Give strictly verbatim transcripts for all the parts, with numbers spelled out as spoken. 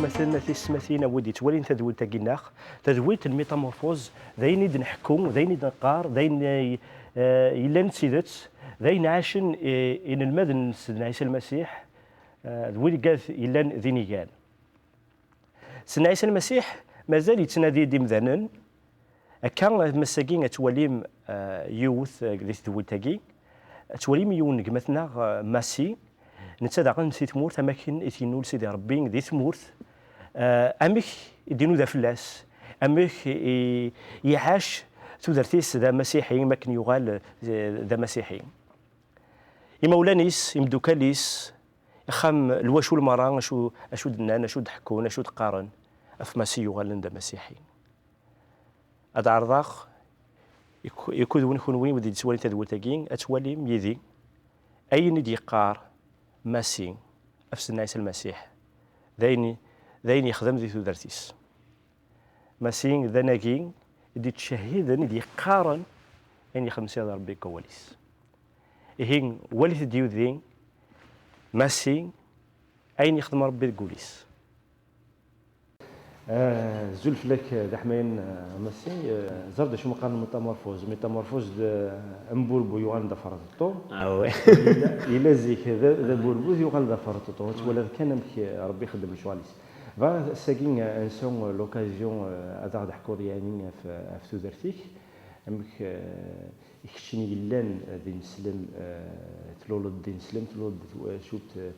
Atan a tiyessetmatin, a wid yettwalin tadwilt-agi-nneɣ, tadwilt n Métamorphose, d ayen i d-nḥekku, d ayen i d-neqqar, d ayen, eh, eh, yellan d tidet, d ayen ɛacen, eh, inelmaden n Sidna Ɛisa Lmasiḥ, eh, d wigad yellan d inigan. Sidna Ɛisa Lmasiḥ mazal yettnadi-d imdanen. Akka, ass-agi ad twalim, eh, yiwet, eh, di tedwilt-agi, ad twalim yiwen n gma-tneɣ, eh, Massi, netta daɣen si tmurt, am akken i t-yennul Sidi Ṛebbi di tmurt, eh, amek i d-inuda fell-as, amek i, i iɛac tudert-is d amasiḥi, mi akken yuɣal, eh, d amasiḥi. Imawlan-is, imdukal-is, ixxam, lwacul merra, acu, acu d-nnan, acu d-ḥekkun, acu d-qqaren ɣef Massi yuɣalen d amasiḥi. Ad ɛerḍeɣ, yak-, yakk-, yakk-, d win kunwi wid i d-yettwalin tadwilt-agi, ad twalim yid-i ayen i d-yeqqar Massi ɣef Sidna Ɛisa Lmasiḥ, d ayen, d ayen yexdem di tudert-is. Massi d anagi i d-yettcehhiden, i d-yeqqaren ayen yexdem Sidi Ṛebbi deg wawal-is. Ihi, walit-d yudi Massi ayen yexdem Ṛebbi deg wul-is. Ah, azul fell-ak, d aḥmayan, ah, Massi. Ah, ẓer d acu ma qqaren métamorphose. Métamorphose d, ah, amburbu yuɣalen d aferṭeṭṭu. Ah ouais. Yella, yella zik d, d aburbu yuɣal d aferṭeṭṭu. Twalaḍ kan amek, ah, Ṛebbi ixeddem lecɣal-is. Bɣiɣ ass-agi, ah, ad nesɛu, ah, l'occasion, ah, ad aɣ-d-teḥkuḍ yeɛni ɣef, ɣef tudert-ik. Amek, ah, i keččini yellan d ineslem, eh, tluleḍ d ineslem, tluleḍ d twacult, eh,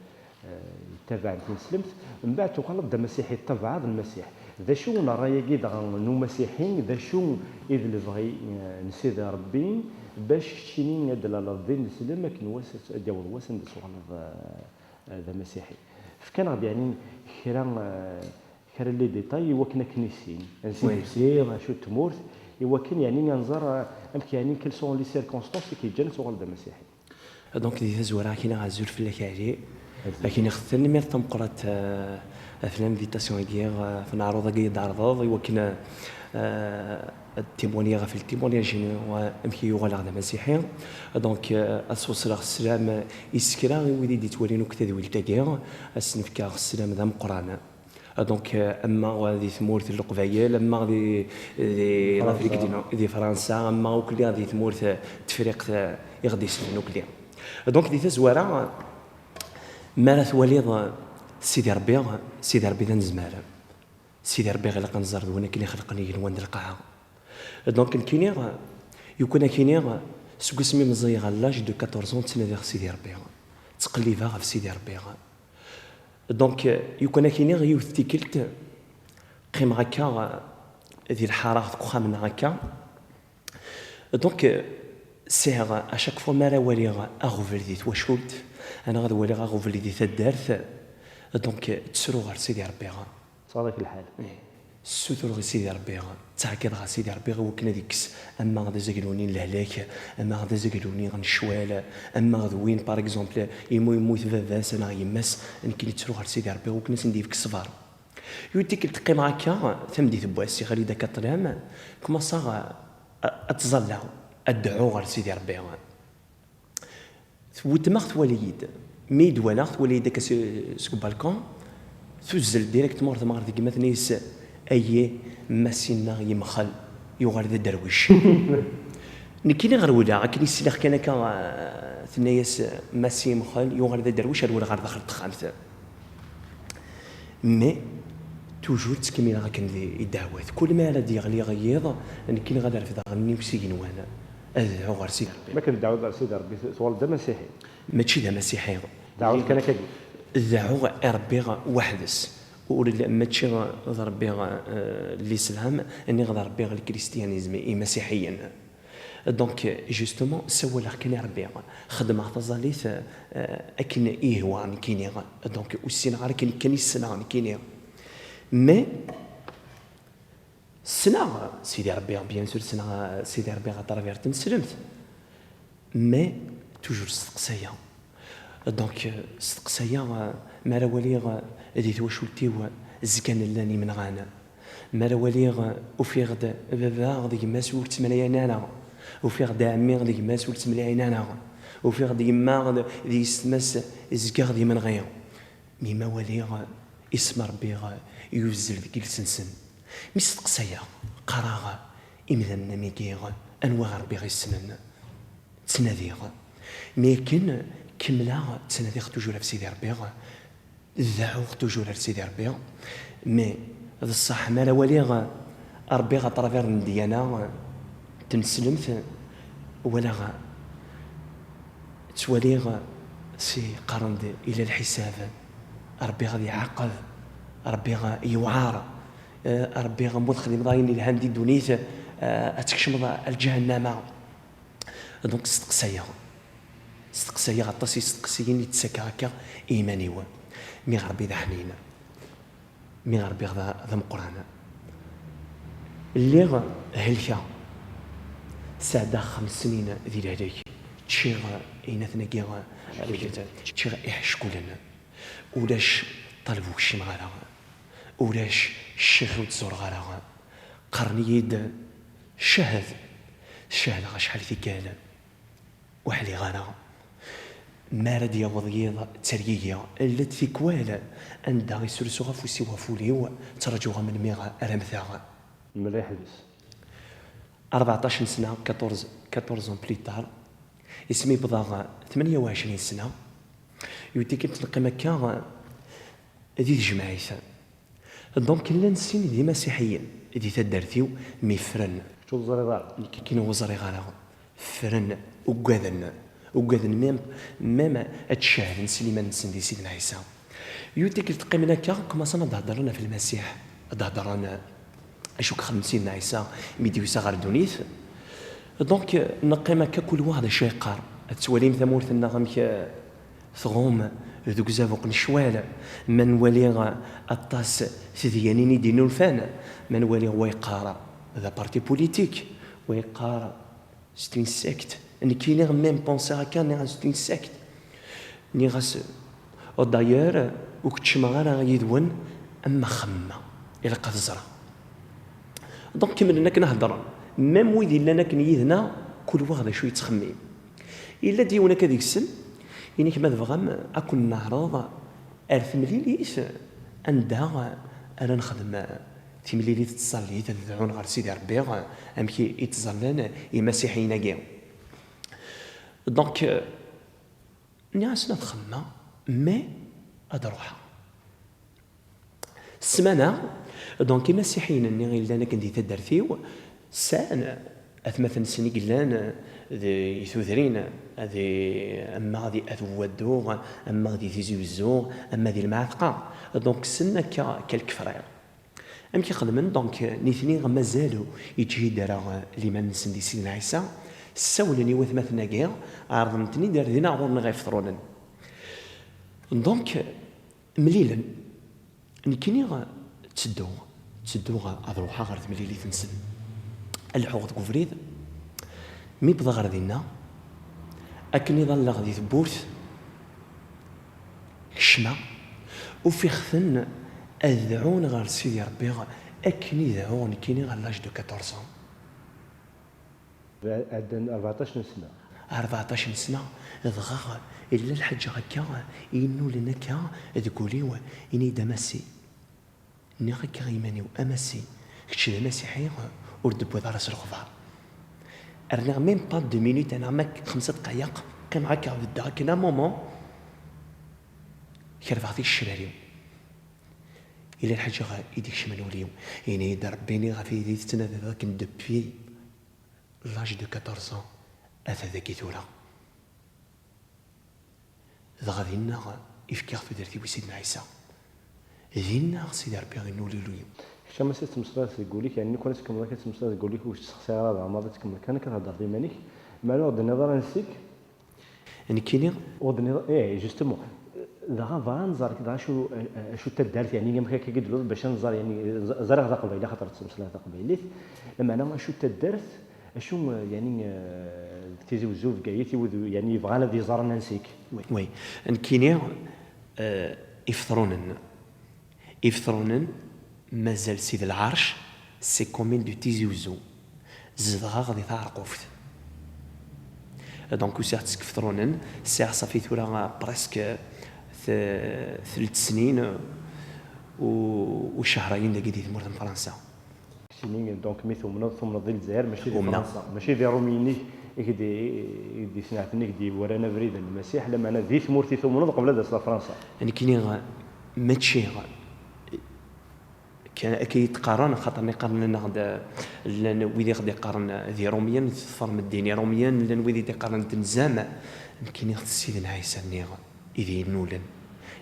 yettabaɛen tineslemt, mbeɛd tuɣaleḍ d amasiḥi, tettabaɛeḍ Lmasiḥ. D acu n ṛṛay-agi dɣa n umasiḥi, d acu i d lebɣi, eh, n Sidi Ṛebbi, bac keččini ad d-tlaleḍ d ineslem akken wass ad, ad d-yaweḍ wass anda tuɣaleḍ, eh, d amasiḥi? Efk-aneɣ-d yeɛni kra, eh, kra n les détails i wakken ad k-nissin. Ansi d-tusiḍ, acu d tmurt, i wakken yeɛni ad nẓer, eh, amek yeɛni, quelles sont les circonstances i k-yeǧǧan ad tuɣaleḍ d amasiḥi. Donc, di tazwara, ad k-iniɣ azul fell-ak a Ɛli. Ad k-iniɣ tanemmirt tameqqrant, eh, ɣef l'invitation-agi, eh, ɣef leɛruḍ-agi i d-tɛerḍeḍ, i wakken, eh, ad témoigner ɣef le témoignage-inu, eh, amek i uɣaleɣ d amasiḥi. Donc, eh, ad sweṣleɣ sslam i s kra i wid i d-yettwalin akk tadwilt-agi, ad sen-fkeɣ sslam d ameqqran. Donc, eh, ama di tmurt n Leqbayel, ama di, di l'Afrique du Nord, di Fransa, ama ukli di tmurt, eh, Tefriqt, eh, i ɣ-d-isellen ukli. Donc, di tazwara, mi ara twaliḍ, eh, Sidi Ṛebbi, Sidi Ṛebbi d anezmar. Sidi Ṛebbi ilaq ad nẓer d win akken ixelqen igenwan d lqaɛa. Donc, nekkini, eh, yukan ad k-iniɣ, seg wasmi meẓẓiyeɣ, à l'âge de quatorze ans, ttnadiɣ Sidi Ṛebbi. Ttqellibeɣ ɣef Sidi Ṛebbi. Donc, euh, yukan ad k-iniɣ yiwet tikkelt, qqimeɣ akka, euh, di lḥara deg uxxam-nneɣ akka. Donc, euh, sɛiɣ, à chaque fois mi ara waliɣ aɣbel di twacult, neɣ ad waliɣ aɣbel di taddart, donc, euh, ttruɣ ɣer Sidi Ṛebbi. Ṣṣadak lḥal. Ih. Ssutureɣ i Sidi Ṛebbi, ttɛeggiḍeɣ ɣer Sidi Ṛebbi i wakken ad ikkes, ama d azaglu-nni n lehlak, ama d azaglu-nni n ccwal, ama d win, par exemple, imu-, yemmut baba-s neɣ yemma-s, nekkini ttruɣ ɣer Sidi Ṛebbi i wakken ad sen-d-yefk ṣṣber. Yiwet tikkelt qqimeɣ akka, tameddit n wass, iɣli-d akka ṭṭlam, kumaṣaɣ a, a, ad ttẓallaɣ, ad dɛuɣ ɣer Sidi Ṛebbi. Wetma-ɣ twala-yi-d. Mi yi-d-twala, twala-yi-d akka s-, seg ubalkun, tuzzel directement ɣer tmeɣra n gma, tenna-yas: "Ayi, Massi-nneɣ yemxel, yuɣal d aderwic." Nekkini rewleɣ, akken i sliɣ kan akka, ah, tenna-yas: "Massi yemxel, yuɣal d aderwic", rewleɣ ɣer daxel n texxamt. Mais toujours ttkemmileɣ akken di, i ddeɛwat. Kul mi ara d-yeɣli yiḍ, nekkini ad refdeɣ allen-iw s igenwan, ad dɛuɣ ɣer Sidi Ṛebbi. Ma akken tdɛuḍ ɣer Sidi Ṛebbi, tu-, tuɣaleḍ d amasiḥi? Mačči d amasiḥi. Dɛuḍ kan akkagi? Dɛuɣ i Ṛebbi weḥd-s. Ur l-, mačči d Ṛebbi, eh, l'islam, niɣ d Ṛebbi l'kristiyanizm, imasiḥiyen. Donc, justement, ssawaleɣ kan i Ṛebbi. Xeddmeɣ taẓallit, euh, akken i yehwa nekkini. Donc, ur ssineɣ ara akken kan i ssneɣ nekkini. Mais, ssneɣ Sidi Ṛebbi, bien sûr, ssneɣ Sidi Ṛebbi à travers tneslemt. Mais, toujours steqsayeɣ. Donc, euh, steqsayeɣ, euh, mi ara waliɣ, euh, di twacult-iw, euh, zgan llan imenɣan. Mi ara waliɣ, euh, ufiɣ-d baba d gma-s ur ttemlayan ara. Ufiɣ-d ɛemmi d gma-s ur ttemlayan ara. Ufiɣ-d yemma d, d yessetma-s zgan d imenɣi. Mi ma waliɣ, euh, Isem Ṛebbi yuzzel deg iles-nsen. Mi steqsayeɣ, qqareɣ, imdanen am wigi, anwa Ṛebbi i ssnen? Ttnadiɣ. Mi akken kemmleɣ ttnadiɣ toujours ɣef Sidi Ṛebbi, deɛɛuɣ toujours ar Sidi Ṛebbi. Mais d ṣṣeḥ, mi ara waliɣ Ṛebbi à travers n ddyana n tneslemt, walaɣ, ttwaliɣ si qqaren-d ila lḥisab, Ṛebbi ad iɛaqeb, Ṛebbi yewɛer, eh, Ṛebbi ma ur texdimeḍ ayen ilhan di ddunit, eh, ad tkecmeḍ ar lǧahennama. Donc steqsayeɣ, steqsayeɣ aṭas isteqsiyen i d-ttakeɣ akka i yiman-iw. Mi Ṛebbi d aḥnin, mi Ṛebbi d, d ameqqran. Lliɣ helkeɣ, sɛeddaɣ xems snin di lehlak, ččiɣ inatnagi, ččiɣ iḥeckulen, ulac ṭṭaleb ur kcimeɣ ara, ulac ccix ur d-zureɣ ara. Qqaren-iyi-d: "Cehhed." Cehdeɣ acḥal tikkal, ur ḥliɣ ara. Mi ara d-yaweḍ yiḍ, ttergigiɣ. Llant tikwal anda i srusuɣ afus-iw ɣef wul-iw, ttraǧuɣ melmi ara mmteɣ. Mliḥ deg-s. Rbeɛṭac n sna, quatorze, quatorze ans plus tard, ismi wwḍeɣ tmenya u ɛecrin sna, yuddi-kem tneqqim akka di tejmaɛit. Donc, llan sin d imasiḥiyen di taddart-iw, mi ffren. Kečč ur teẓriḍ ara? Nekk ur ẓriɣ ara. Ffren, uggaden. Uggaden même, même ad cehden s liman-nsen di Sidna Ɛisa. Yiwet tikkelt qqimen akka, commencen ad d-heddren ɣef Lmasiḥ. Ad d-heddren acu i ixdem Sidna Ɛisa mi d-yusa ɣer ddunit. Donc, neqqim akka, kul wa d acu yeqqar. Ad twalim tamurt-nneɣ amek, eh, tɣum deg uzabuq n ccwal. Ma nwali aṭas tedyanin i d-innulfan, ma nwali wa yeqqar d aparti politique, wa yeqqar c'est une secte. Nekkini même pensiɣ akka, nniɣ-as c'est une secte. Nniɣ-as, oh, d'ailleurs, ur keččmeɣ ara yid-wen, am axemmem, ilaq ad ẓreɣ. Donc, kemmlen akken heddren. Même wid yellan akken yid-neɣ, kul wa d acu yettxemmim. Yella-d yiwen akka deg-sen, ini-k ma tebɣam ad ken-neɛreḍ ar temlilit anda ara nexdem timlilit n tẓallit, ad dɛun ɣer Sidi Ṛebbi, amek i, i ttẓallan imasiḥiyen-agi. Donc, nniɣ-asen ad xemmemeɣ, mais ad ruḥeɣ. Ssmana, donc, imasiḥiyen-nni i yellan akken di taddart-iw, sɛan atmaten-nsen i yellan di tudrin, di, ama di At Waddu, ama di Tizi Wezzu, ama di Lemɛatqa. Donc, ssnen akka quelques frères. Amek i xedmen? Donc, nitni mazal ur yeǧhid ara liman-nsen di Sidna Ɛisa, ssawlen i watmaten-agi, ɛerḍen-ten-id ar dinna ɣur-neɣ Ifeṭrunen. Donc, mlilen. Nekkini ttedduɣ, ttedduɣ ad ruḥeɣ ɣer temlilit-nsen. Ad lḥuɣ deg ubrid, mi wwḍeɣ ɣer dinna, akken i ḍalleɣ di tewwurt, kecmeɣ, ufiɣ-ten ad dɛun ɣer Sidi Ṛebbi akken i dɛuɣ nekkini à l'âge de quatorze ans. Ɛeddan rbeɛṭac n sna. Rbeɛṭac n sna, dɣa yella lḥaǧa akka i yennulen akka deg wul-iw, ini-d: "A Massi." Nniɣ akka i yiman-iw: "A Massi, kečč d amasiḥi, ur d-tewwiḍ ara s lexbar." Rniɣ même pas deux minutes, neɣ ma xemsa dqayeq, qqimeɣ akka beddeɣ akken un moment, kerbeɣ ticrar-iw. Yella lḥaǧa i d-ikecmen ul-iw, ini-d: "Ṛebbi-nni ɣef i tettnadiḍ akken depuis l'âge de quatorze ans, ata dagi tura." Dɣa dinna i fkiɣ tudert-iw i Sidna Ɛisa. Dinna Sidi Ṛebbi innul ul-iw. Kečč a Massi tettmeslayeḍ deg wul-ik, yeɛni lukan ad tkemmleḍ akka tettmeslayeḍ deg wul-ik, ur tessexsayeḍ ara, dɣa maḍi tkemmleḍ kan akka theddreḍ iman-ik, meɛna ur d-tenniḍ ara ansi-k? Nekkini? Ur d-tenniḍ, eh, justement. Dɣa bɣa ad nẓer dɣa acu, acu taddart, yeɛni amek akka i d-tluleḍ, bac ad nẓer, yeɛni, ẓ-, ẓriɣ d aqbayli axaṭer tettmeslayeḍ taqbaylit, lameɛna acu taddart, acu, eh, yeɛni, eh, deg Tizi Wezzu, Bgayet, i wid, yeɛni, yebɣan ad iẓren ansi-k? Oui, oui. Nekkini, eh, Ifeṭrunen. Ifeṭrunen, mazal si d lɛerc, c'est commune de Tizi Wezzu. Zedɣeɣ di Taɛerquft. Donc, usiɣ-d seg Ifeṭrunen, sɛiɣ ṣafi tura presque t-, telt snin, u, u cehrayen dagi di tmurt n Fransa. Keččini, donc, mi tumneḍ, tumneḍ di Lezzayer, mačči di Fransa, mačči d Iṛumyen i k-d-, i k-d-isneɛten, i k-d-iweran abrid n Lmasiḥ, lameɛna di tmurt i tumneḍ qbel ad d-taseḍ ɣer Fransa. Nekkini, mačči kan akka i d-qqaren, axaṭer mi qqaren-aneɣ-d, llan wid i ɣ-d-iqqaren d Iṛumyen, teḍfrem ddin Iṛumyen, llan wid i d-iqqaren tenzam. Nekkini d Sidna Ɛisa-nni i d-yennulen.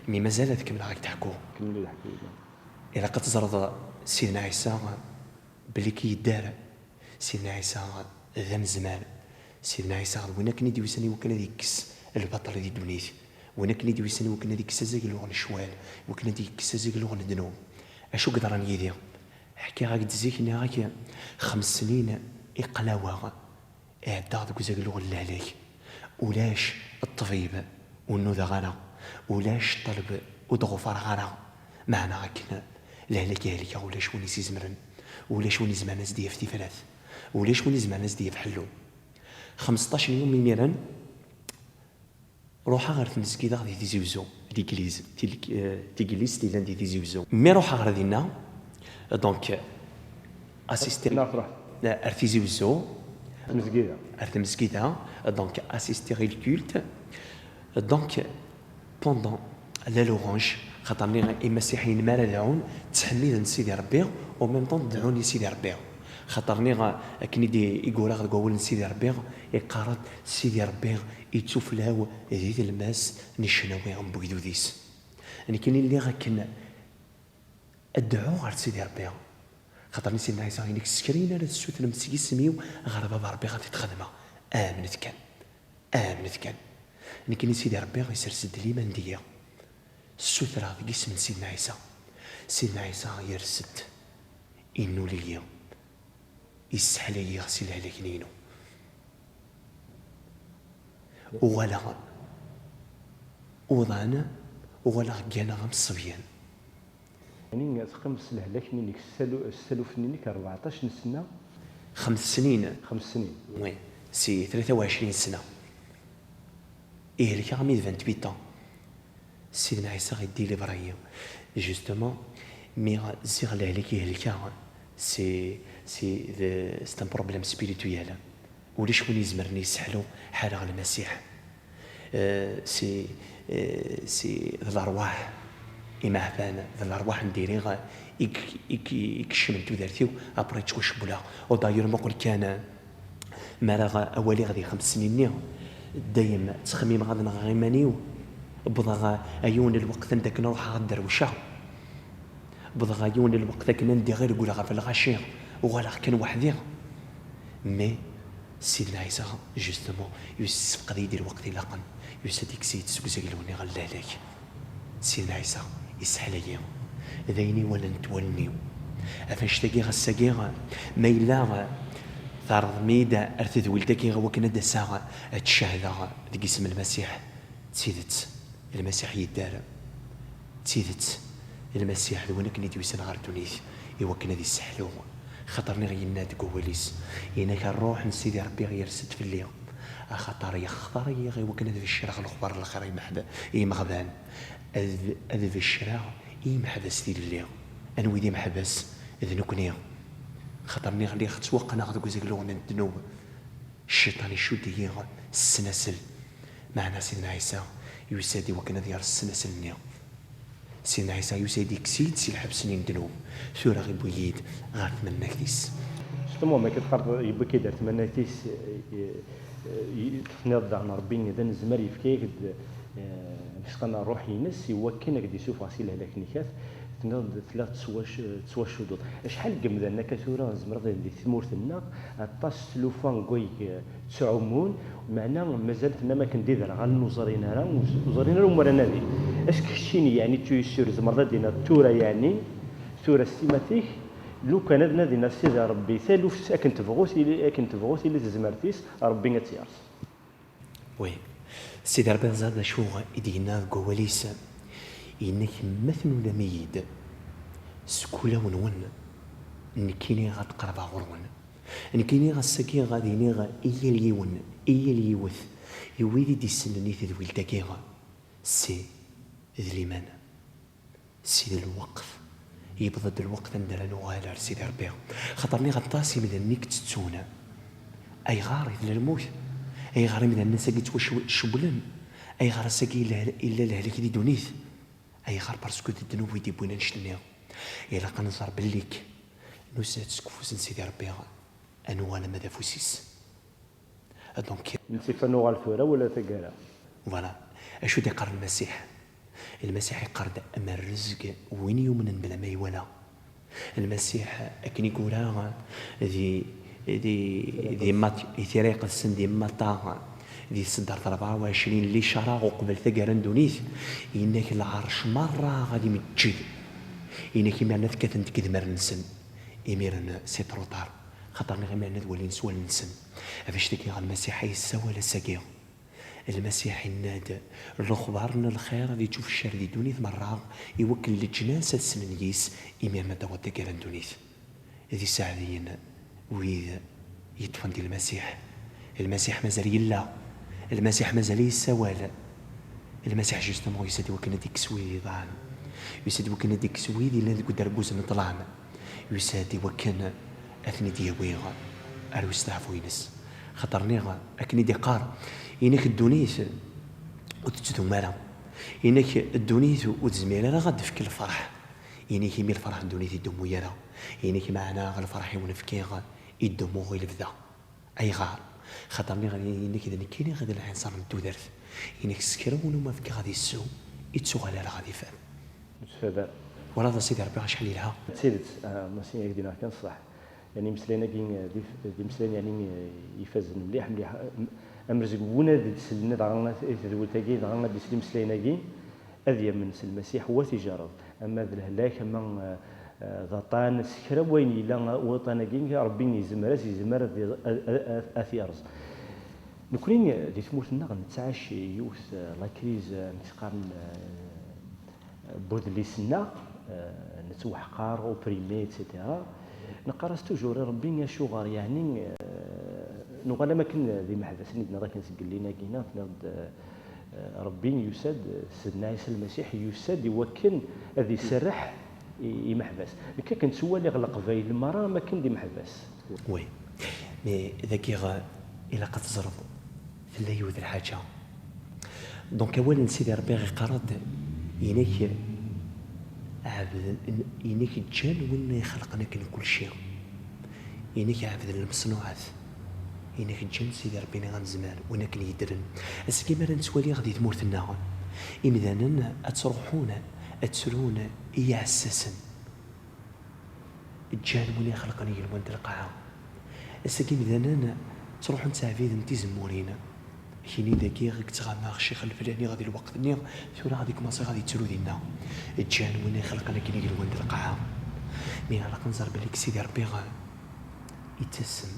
Mi mazal ad kemmleɣ ad k-d-ḥkuɣ. Kemmel ad ḥkuɣ. Ilaq ad teẓreḍ Sidna Ɛisa belli k-yedder. Sidna Ɛisa d anezmar. Sidna Ɛisa d win akken i d-yusan i wakken ad yekkes lbaṭel di ddunit. Win akken i d-yusan i wakken ad yekkes azaglu n ccwal, i wakken ad yekkes azaglu n ddnub. Acu yeḍran yid-i? Ḥkiɣ-ak-d zik, nniɣ-ak xems snin i qqlaweɣ, ɛeddaɣ deg uzaglu n lehlak. Ulac ṭṭbib ur nudaɣ ara, ulac ṭṭelb ur d-ɣufareɣ ara. Meɛna akken lehlak i helkeɣ, ulac win i s-izemren, ulac win izemren ad s-d-yaf tifrat, ulac win izemren ad s-d-yaf ḥellu. Xemseṭṭac n yum imiren, ruḥeɣ ɣer tmezgida di Tizi Uzzu, l'église, til-, eh, tiglizt yellan di Tizi Uzzu. Mi ruḥeɣ ɣer dinna, donc, assister. Neɣ truḥ. Eh, ar Tizi Uzzu. Tmezgida. Ar tmezgida, donc, assister i le culte. Donc, pendant la louange, xaṭer nniɣ imasiḥiyen mi ara dɛun, ttḥemmiden Sidi Ṛebbi, en même temps deɛɛun i Sidi Ṛebbi. Xaṭer nniɣ akken i d-, i yura deg wawal n Sidi Ṛebbi, iqqar-d Sidi Ṛebbi ittuflaw di tlemmast n ccnawi n wegdud-is. Nekkini lliɣ akken ad dɛuɣ ɣer Sidi Ṛebbi. Xaṭer nni Sidna Ɛisa, yenna-k s kra ara tessutrem s yisem-iw ɣer Baba Ṛebbi ad t-id-xedmeɣ. Amnet kan. Amnet kan. Nekkini Sidi Ṛebbi isers-d liman deg-i. Ssutreɣ deg isem n Sidna Ɛisa. Sidna Ɛisa yers-d, innul-iyi, isseḥla-yi si lehlak-nni-inu. Uɣaleɣ, uḍan, uɣaleɣ gganeɣ am ṣṣebyan. Yeɛni teqqimeḍ s lehlak-nni-inek, s talu-, s taluft-nni-inek rbeɛṭac n ssna? Xems snin. Xems snin. Oui, si tlata u ɛecrin sna. Ihlek-aɣ mi d vingt-huit ans. Sidna Ɛisa i d-ilibra-yi. Justement, mi ziɣ lehlak ihlek-aɣ, c'est, c'est, c'est un problème spirituel. Ulac win izemren yesseḥlu ḥala Lmasiḥ. Eh, c'est, eh, c'est d lerwaḥ imeɛfan, d lerwaḥ n diri i k-, i k-, i kecmen tudert-iw, après ttwacewwleɣ. Au d'ailleurs, muqel kan, mi ara awaliɣ di xems snin-nni, dayem ttxemmimeɣ ad nɣeɣ iman-iw. Wwḍeɣ a yiwen n lweqt anda akken ruḥeɣ ad derwceɣ. Wwḍeɣ a yiwen n lweqt akken anda i reggleɣ ɣef lɣaci, uɣaleɣ kan weḥd-i. Mais Sidna Ɛisa, justement, yessefqed-iyi-d lweqt ilaqen. Yusa-d, ikkes-iyi-d seg uzaglu-nni ɣer lehlak. Sidna Ɛisa, isseḥla-yi. D ayen i walant wallen-iw. Ɣef annect-agi, ass-agi, ma yella tɛerḍem-iyi-d ar tedwilt-agi i wakken ad d-aseɣ ad d-cahdeɣ deg isem n Lmasiḥ, d tidet, Lmasiḥ yedder. D tidet, Lmasiḥ d win akken i d-yusan ɣer ddunit i wakken ad isseḥlu. Xaṭer niɣ yenna deg wawal-is, yenna-k: "Ṛṛuḥ n Sidi Ṛebbi yers-d fell-i, axaṭer yextar-iyi i wakken ad beccreɣ lexbar n lxir i imeḥb-, i imeɣban, ad, ad beccreɣ i imeḥbas tilelli." Anwi d imeḥbas? D nekkni. Xaṭer niɣ lliɣ ttwaqqneɣ deg uzaglu n ddnub. Cciṭan icudd-iyi s ssnasel. Meɛna Sidna Ɛisa yusa-d i wakken ad yerẓ ssnasel-nni. Sidna Ɛisa yusa-d, ikkes-iyi-d si lḥebs-nni n ddnub. Tura iwwi-yi-d ɣer tmannagt-is. Justement, ma akka teqqareḍ yewwi-k-id ar tmannagt-is, eh, eh, eh, tenniḍ daɣen Ṛebbi d anezmar, yefka-yak-d, eh, amek s-qqaren, ṛṛuḥ-ines i wakken ad k-d-issufeɣ si lehlak-nnek. Tenniḍ-d telliḍ tettwac-, tettwacuddeḍ. Acḥal n yemdanen akka tura tzemreḍ di tmurt-nneɣ aṭas tlufa n wayeg, eh, ttɛumun, meɛna mazal tennam akken d iderɣalen ur ẓrin ara, ur ẓ-, ur ẓrin ara umi ara nadin. Est-ce que keččini, yeɛni, tu es sûr, tzemreḍ ad d-tiniḍ tura, yeɛni, tura s timat-ik, lukan ad nadin ar Sidi Ṛebbi taluft akken tebɣu tili, akken tebɣu tili tezmert-is, Ṛebbi ad tt-yerẓ? Oui. Sidi Ṛebbi, teẓriḍ d acu i d-yenna deg wawal-is? Yenna-k: "Ma tnulam-iyi-d seg ulawen-nwen, nekkini ad qerbeɣ ɣur-wen. Nekkini ass-agi ad iniɣ i yal yiwen, i yal yiwet, i wid i d-isellen i tedwilt-agi, si d liman, si d lweqt, Yewweḍ-d lweqt anda ara nuɣal ar Sidi Ṛebbi. Xaṭer niɣ aṭas imdanen i yettettun. Ayɣer i tella lmut? Ayɣer imdanen ass-agi ttwacewwlen? Ayɣer ass-agi yella, yella lehlak di ddunit? Ayɣer? Parce que d ddnub i d-yewwin annect-nni. Ilaq ad nẓer bellik nusa-d seg ufus n Sidi Ṛebbi, ad nuɣal ama d afus-is. Donc, nsifa nuɣal tura wala taggara. Voilà. Acu d-iqqar Lmasiḥ? Lmasiḥ iqqar-d am rrezg win yumnen bla ma iwala. Lmasiḥ akken i yura di, di, di Mat-, i Tira Iqedsen di Mata, di tseddart rebɛa u ɛecrin, licara uqbel taggara n ddunit, yenna-k lɛerc merra ad imeǧǧed. Yenna-k imiren ad kkaten deg idmaren-nsen. Imiren c'est trop tard. Xaṭer niɣ imiren ad walin s wallen-nsen. Ɣef annect-agi Lmasiḥ ay yessawal ass-agi. Lmasiḥ yenna-d, lexbar n lxir ad yettufeccer di ddunit merra, i wakken leǧnas ad slen yis, imiren ad d-taweḍ taggara n ddunit. D iseɛdiyen wid yeṭṭfen di Lmasiḥ. Lmasiḥ mazal yella. Lmasiḥ mazal yessawal. Lmasiḥ, justement, yusa-d i wakken ad d-ikkes wid iḍan. Yusa-d i wakken ad d-ikkes wid yellan deg uderbuz n ṭṭlam. Yusa-d i wakken ad ten-id-yawi ar usteɛfu-ines. Xaṭer niɣ akken i d-iqqar, inek ddunit ur tettdum ara. Inek ddunit ur tezmir ara ad d-tefk lferḥ. Inek imi lferḥ n ddunit ur idumu ara. Inek meɛna lferḥ i wen-fkiɣ idumu i lebda. Ayɣer? Xaṭer niɣ inek d nekkini i d lɛinṣer n tudert. Inek s kra win umi fkiɣ ad issew, ittuɣal ara ad ifad. Ur tfad ara. Twalaḍ a Sidi Ṛebbi acḥal yelha. D tidet, ah, Masin, ad k-d-iniɣ kan ṣṣeḥ. Yani imeslayen-agi, eh, d if-, d imeslayen yani, eh, ifazen mliḥ, mliḥ. Am-, amrezg n win ad d-isellen dɣa i tedwilt-agi, dɣa ad d-isel imeslayen-agi, ad yamen s Lmasiḥ u ad t-ijerreb. Ama d lehlak, ama, eh, eh, d aṭṭan, s kra n wayen yella waṭṭan-agi, Ṛebbi yezmer, ad yezmer ad, ad, ad, ad, ad t-yerẓ. Nekkni, eh, di tmurt-nneɣ nettɛac yiwet, eh, la crise, eh, amek s-qqaren, eh, n udlis-nneɣ, eh, nettwaḥqar, opprimé, et cetera. Neqqar-as toujours i Ṛebbi, acuɣer, yeɛni, eh, nuɣal am akken d imeḥbas, i d-tenniḍ akken zgellin-agi, neɣ tenniḍ-d, eh, Ṛebbi yusa-d, Sidna Ɛisa Lmasiḥ yusa-d i wakken ad iserreḥ i, i imeḥbas. Nekk akken ttwaliɣ Leqbayel merra am akken d imeḥbas. Oui. Mais dagi, ilaq ad teẓreḍ, tella yiwet lḥaǧa. Donc, awal n Sidi Ṛebbi iqqar-d, inek ɛebden, inek ǧǧan win ixelqen akken kulci. Inek ɛebden lmeṣnuɛat. Inek ǧǧan Sidi Ṛebbi-nneɣ anezmar, win akken yeddren. Ass-agi mi ara nettwali di tmurt-nneɣ, imdanen ad ttruḥun, ad ttrun i yiɛessasen. Ǧǧan win ixelqen igenwan d lqaɛa. Ass-agi imdanen ttruḥun ttɛebiden tizemmurin. Kini dagi i yettɣama ccix leflani di lweqt-nni, tura ad ikmaṣi ad yettru dinna. Ǧǧan win ixelqen akken igenwan d lqaɛa. Mi ilaq ad nẓer belli deg Sidi Ṛebbi ittasem.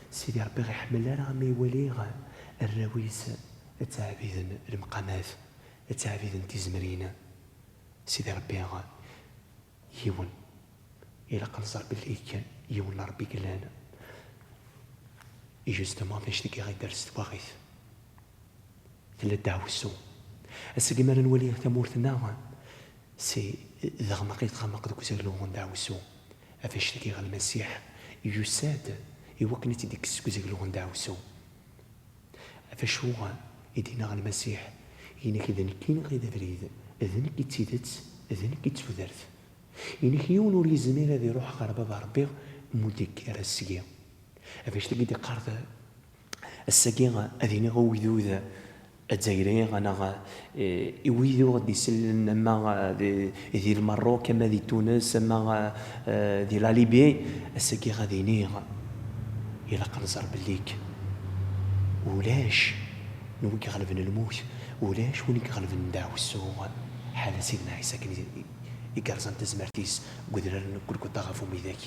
Sidi Ṛebbi iḥemmel ara ma iwali arraw-is ad ttɛebiden lemqamat, ad ttɛebiden tizemrin. Sidi Ṛebbi yiwen. Ilaq ad nẓer belli kan yiwen n Ṛebbi i yellan. Et justement, d acu deg i ɣ-iders twaɣit? Tella ddeɛwessu. Ass-agi mi ara nwali tamurt-nneɣ, si d aɣmaq i tɣammeq deg uzaglu n ddeɛwessu. Ɣef annect-agi Lmasiḥ yusa-d i wakken ad tt-id-ikkes seg uzaglu n ddeɛwessu. Ɣef acu i d-yenna Lmasiḥ? Inek d nekkini i d abrid, d nekk i d tidet, d nekk i d tudert. Inek yiwen ur yezmir ad iruḥ ɣer Baba Ṛebbi, ma ur d-yekker seg-i. Ɣef annect-agi i d-iqqar d, ass-agi ad iniɣ i ugdud azzayri, neɣ, eh, i wid ur d-isellen, ama, eh, di, di Lmerruk, ama di Tunes, ama, eh, di la Libye, ass-agi ad iniɣ, ilaq ad nẓer belli ulac n wi iɣelben lmut, ulac win i iɣelben ddeɛwessu, ḥala Sidna Ɛisa akken i, i yerẓan tazmert-is deg udrar n Gulguṭa ɣef umidag.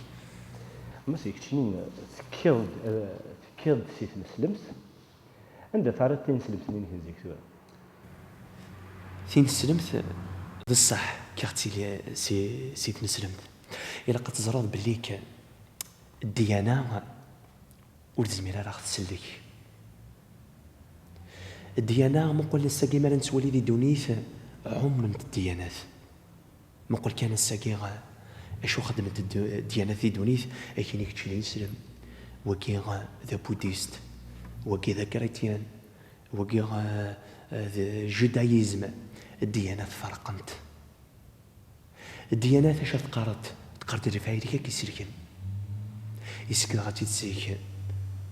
Mass, keččini tekkiḍ-d, eh, tekkiḍ-d si tneslemt. Anda terriḍ tineslemt-nni-inek n zik tura? Tineslemt, d ṣṣeḥ, kkiɣ-tt si, si, si tneslemt. Ilaq ad teẓreḍ belli k-, ddyana ur tezmir ara ad ɣ-tsellek. Ddyana, muqel ass-agi mi ara nettwali di ddunit, ɛument ddyanat. Muqel kan ass-agi, Acu xeddment ddu- dyanat di ddunit? Akini kečč d ineslem, wagi, eh, d abudist, wagi d akrityan, wagi, eh, eh, d judaïsme. Dyanat ferqent. Dyanat acu teqqareḍ? Teqqareḍ lefɛayel-ik ad k-iselken. Isekdeɣ-tt-id zik,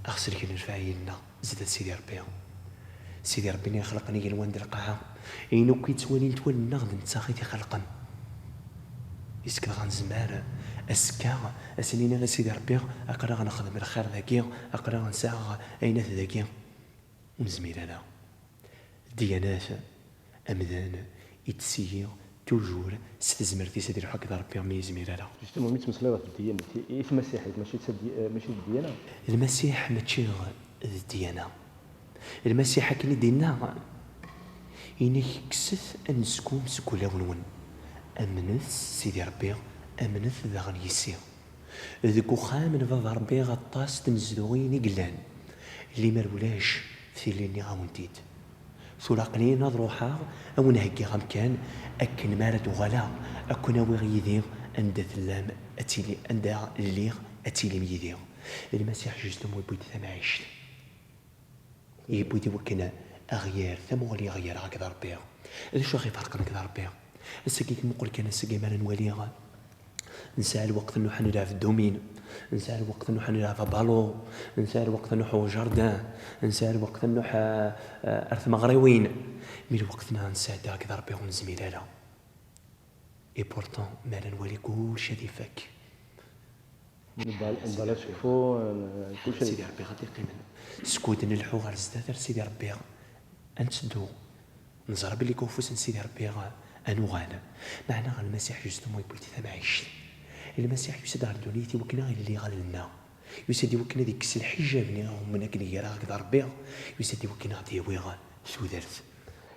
ad ɣ-selken lefɛayel-nneɣ zdat Sidi Ṛebbi. Sidi Ṛebbi-nni ixelqen igenwan d lqaɛa, ayen akk yettwalin wallen-nneɣ d netta i t-ixelqen. Isekdeɣ ad nezmer azekka ad s-nini i Sidi Ṛebbi, aql-aɣ nexdem lxir dagi, aql-aɣ nesɛa ayen at dagi. Ur nezmir ara. Dyanat, amdan ittesigi toujours s tezmert-is ad iruḥ akked Ṛebbi mi yezmir ara. Justement, mi ttmeslayeḍ ɣef ddyanat, i i tmasiḥit, mačči d tadya- eh, mačči d ddyanat? Lmasiḥ mačči d ddyanat. Lmasiḥ akken i d-inna, ini-k, kkset anezgum seg wulawen-nwen. Amnet s Sidi Ṛebbi, amnet daɣen yis-i. Deg uxxam n Baba Ṛebbi aṭas tnezduɣin i yellan. Limer ulac, tili nniɣ-awen-t-id. Tura aql-in ad ruḥeɣ, ad wen-heggiɣ amkan, akken mi ara d-uɣaleɣ, ad ken-awiɣ yid-i, anda tellam, ad tili, anda lliɣ, ad tilim yid-i. Lmasiḥ justement yewwi-d tamɛict. Yewwi-d i wakken aɣ-yerr tamuɣli, aɣ-yerr akked Ṛebbi. D acu aɣ-iferqen akked Ṛebbi? Ass-agi, muqel kan, ass-agi mi ara nwali, nesɛa lweqt nruḥ ad nelɛeb ddumin, nesɛa lweqt nruḥ ad nelɛeb abalu, nesɛa lweqt nruḥ au jardin, nesɛa lweqt nruḥ, eh, eh, ar tmeɣriwin. Mi lweqt-nneɣ nesɛedda akked Ṛebbi ur nezmir ara. Et pourtant, mi ara nwali, kullec ad ifak. Lbal- lbala sekfu, eh, kullec ad Sidi Ṛebbi ad iqqimen. Skud nleḥḥu ɣer zdat ar Sidi Ṛebbi, ad netteddu. Neẓra belli deg ufus n Sidi Ṛebbi ad nuɣal. Meɛna ɣer Lmasiḥ, justement, yewwi-d tamɛict. Lmasiḥ yusa-d ɣer ddunit i wakken ad iɣelli iɣallen-nneɣ. Yusa-d i wakken ad ikkes lḥiǧab-nni iɣummen akken gar-aɣ akked Ṛebbi. Yusa-d i wakken ad aɣ-d-yawi tudert.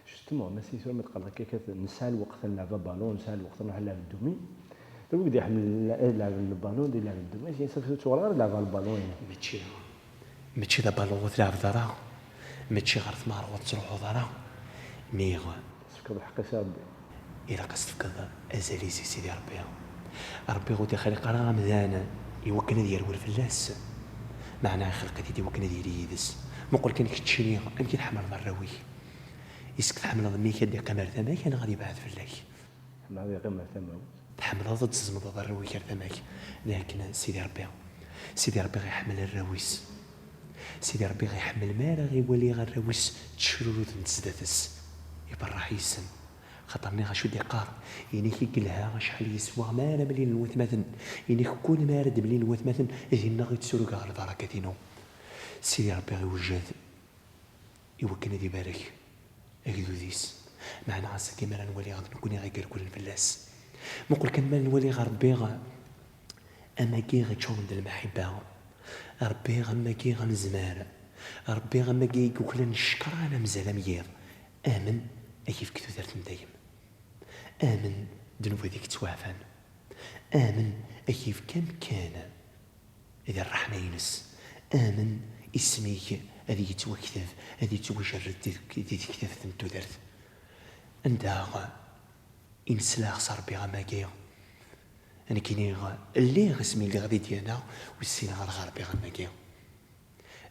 Justement, ma s-, tura ma teqqareḍ akka, kat-, nesɛa lweqt ad nleɛb abalun, nesɛa lweqt ad nruḥ ad nleɛb ddumi. Tura wid iḥemmlen ad leɛben lbalun, ad leɛben ddumi, akken safi ur ttuɣal ara ad leɛbeɣ lbalun. Mačči, mačči d abalun ur tleɛbeḍ ara, mačči ɣer tmeɣra ur tettruḥuḍ ara, niɣ tefkeḍ lḥeqq-is i Ṛebbi. Ilaq ad s-tefkeḍ azal-is i Sidi Ṛebbi. Ṛebbi ur d-ixliq ara amdan i wakken ad yerwel fell-as, meɛna ixleq-it-id i wakken ad yili yid-s. Muqel kan keččini, amek i tḥemmleḍ arraw-ik? Isek tḥemmleḍ mmi-k ad d-iqqim ar tama-k, neɣ ad yebɛed fell-ak? Ḥemmleɣ ad yeqqim ar tama-w. Tḥemmleḍ ad tzemḍeḍ arraw-ik ar tama-k? D akken Sidi Ṛebbi, Sidi Ṛebbi iḥemmel arraw-is. Sidi Ṛebbi iḥemmel mi ara iwali arraw-is ttecruruden sdat-s, iberreḥ yes-sen. Xaṭer niɣ acu d-iqqar? Ini-k i yelha acḥal yeswa mi ara mlilen watmaten. Ini-k kul mi ara d-mlilen watmaten, dinna i ttrugaɣ lbarakat-inu. Sidi Ṛebbi iwjed i wakken ad ibarek agdud-is. Meɛna ass-agi mi ara nwali d nekkni i ireklen fell-as. Muqel kan mi ara nwali Ṛebbi am wagi iččuren d lmaḥibba, Ṛebbi am wagi anezmar, Ṛebbi am wagi i yuklan ccekran am zal am yiḍ. Amen, ad k-ifk tudert n dayem. Amen, ddnub ad k-ttwaɛfan. Amen, ad k-ifk amkan di ṛṛeḥma-ines. Amen, isem-ik ad yettwakteb, ad yettwajerred di, di tektabt n tudert. Anda i nesla s Ṛebbi am wagi? Nekkini lliɣ asmi lliɣ di ddyana, ur ssineɣ ara Ṛebbi am wagi.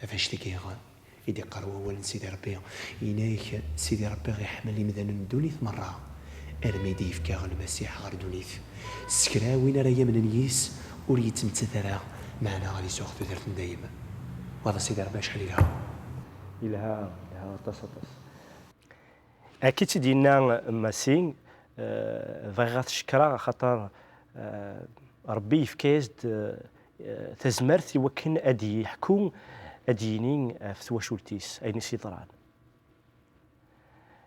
Ɣef annect-agi i d-iqqar wawal n Sidi Ṛebbi, yenna-ak Sidi Ṛebbi iḥemmel imdanen n ddunit merra, armi i d-yefka Lmasiḥ ɣer ddunit. S kra win ara yamnen yis, ur yettmettat ara, meɛna ad isuɣ tudert n dayem. Wa d Sidi Ṛebbi acḥal yelha! Yelha, yelha aṭas, aṭas. Akka i tt-id-yenna Massi, eh, bɣiɣ ad t-cekkreɣ axaṭer, eh, Ṛebbi yefka-yas-d, eh, tazmert i wakken ad d-yeḥku, ad d-yini ɣef twacult-is, ayen i s-yeḍran.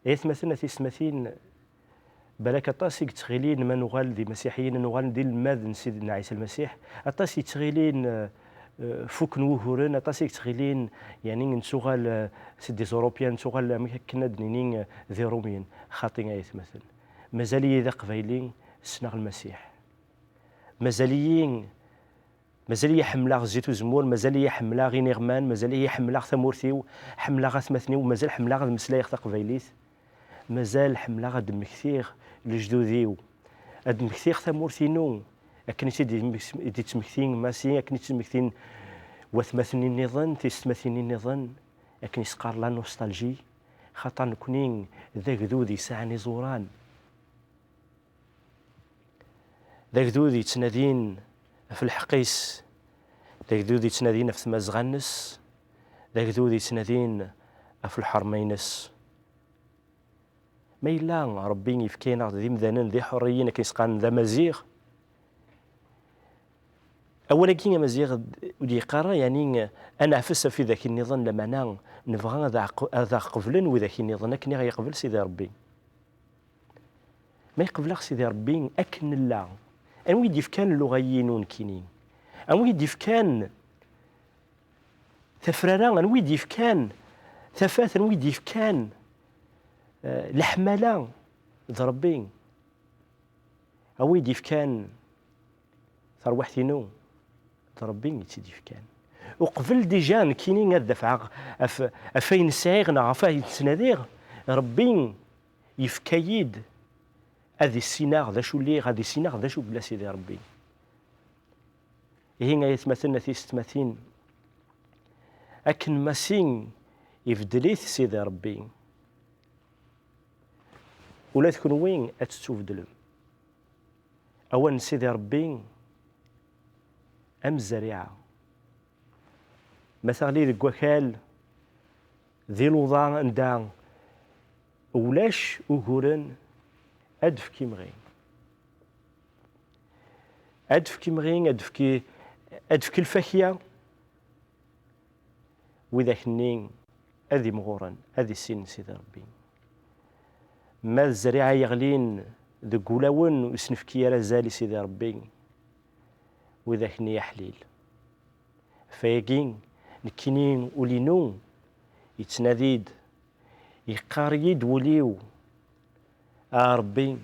Ay atmaten, a tiyessetmatin, balak aṭas i yettɣilin ma nuɣal d imasiḥiyen, nuɣal d inelmaden n Sidna Ɛisa Lmasiḥ, aṭas yettɣilin, eh, eh, fuken wuguren, aṭas i yettɣilin, yeɛni, nettuɣal, eh, c'est des Européens, nettuɣal, amek akken ad d-nini, eh, d Iṛumyen. Xaṭi, ay atmaten. Mazal-iyi d aqbayli, ssneɣ Lmasiḥ. Mazal-iyi, mazal-iyi ḥemmleɣ zzit uzemmur, mazal-iyi ḥemmleɣ iniɣman, mazal-iyi ḥemmleɣ tamurt-iw, ḥemmleɣ atmaten-iw, mazal ḥemmleɣ ad meslayeɣ taqbaylit. Mazal ḥemmleɣ ad d-mmektiɣ lejdud-iw, ad d-mmektiɣ tamurt-inu, Akken i tt-id-, i d-ittmekti Massi, akken i tt-id-mektin watmaten-nniḍen, tisetmatin-nniḍen, akken i s-qqar la nostalgie, xaṭer nekni d agdud yesɛan iẓuran. D agdud yettnadin ɣef lḥeqq-is, d agdud yettnadin ɣef tmazɣa-nnes, d agdud yettnadin ɣef lḥerma-ines. Ma yella Ṛebbi yefka-aneɣ-d d imdanen d iḥuṛṛiyen akken i s-qqaren d amaziɣ, awal-agi amaziɣ ur d-yeqqar ara, yeɛni, ad neɛfes ɣef widak-nniḍen, lameɛna nebɣa ad aɣ-, ad aɣ-qeblen widak-nniḍen akken i ɣ-yeqbel Sidi Ṛebbi. Ma yeqbel-aɣ Sidi Ṛebbi akken nella, anwa i d-yefkan lluɣa-inu nekkini? Anwa i d-yefkan tafrara, anwa i d-yefkan tafat, anwa i d-yefkan, eh, leḥmala? D Ṛebbi. Anwa i d-yefkan tarwiḥt-inu? D Ṛebbi i tt-id-yefkan. Uqbel dija nekkini ad dafɛeɣ ɣef, ɣef ayen sɛiɣ neɣ ɣef ayen ttnadiɣ, Ṛebbi yefka-yi-d ad issineɣ d acu lliɣ, ad issineɣ d acu yella Sidi Ṛebbi. Ihi ay atmaten, a tisetmatin, akken Massi ibeddel-it Sidi Ṛebbi, ula d kenwi ad tettubedlem. Awal n Sidi Ṛebbi am zzeriɛa. Ma teɣli deg wakal, di luḍa anda ulac uguren, ad d-tefk imɣi. Ad d-tefk imɣi, ad d-tefk, ad d-tefk lfakya. Widak-nni ad imɣuren, ad issinen Sidi Ṛebbi. Ma d zzeriɛa yeɣlin deg wulawen ur s-nefki ara azal i Sidi Ṛebbi, widak-nni aḥlil. Ɣef wayagi, nekkini ul-inu yettnadi-d, yeqqar-iyi-d wul-iw, a Ṛebbi,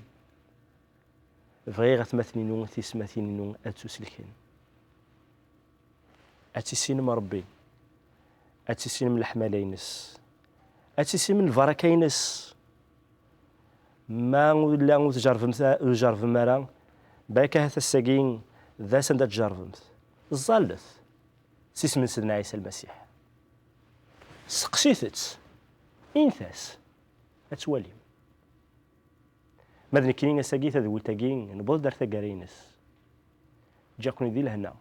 bɣiɣ atmaten-inu, tisetmatin-inu ad ttuselken. Ad tissinem Ṛebbi, ad tissinem leḥmala-ines, ad tissinem lbaraka-ines. Ma ur la ur tjerrbem, ur tjerrbem ara, balak ahat ass-agi d ass anda tjerrbem. Ẓẓallet s isem n Sidna Ɛisa Lmasiḥ. Seqsit-tt, init-as, ad twalim. Ma d nekkini ass-agi tadwilt-agi newweḍ-d ar taggara-ines. Ǧǧiɣ-ken di lehna.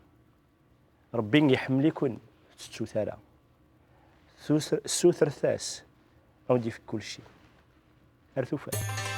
Ṛebbi iḥemmel-iken, ur tettut ara. Sus-, ssutret-as, ad wen-d-yefk kulci. Ar tufat.